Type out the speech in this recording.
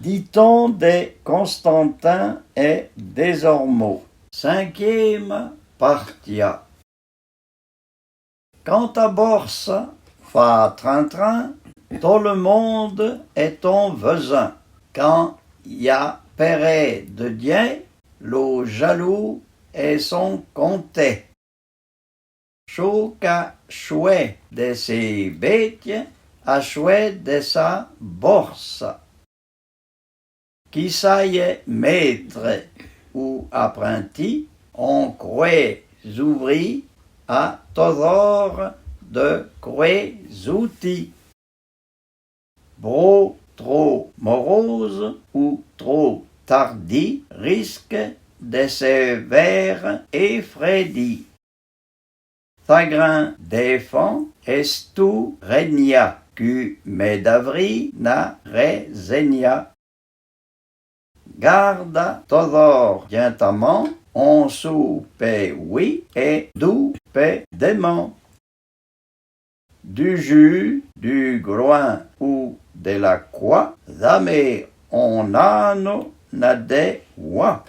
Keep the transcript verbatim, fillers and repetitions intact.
Diton de Constantin è Dézormô. Sinquiéma partia. Kan ta borsa fâ trin-trin, to le mondo è ton vezin. Kan y a pèrè de dyin, lo jalou è son kontè. Chou k'a chouè de sé bétye a chouè de sa borsa. Ki saye métre ou aprinti, on kouè zouvri a tozor de kouè zouti. Bro tro moroze ou tro tardi riske de se vêre éfrèdi. Sagrin d'éfan è stou règna, ku mè d'avri n'a rèzègna. Garda tozor dyin ta man, on sou pè oui è dou pè dèman. Du ju, du groin ou de la kouà, zamé on ano n'a dè oua.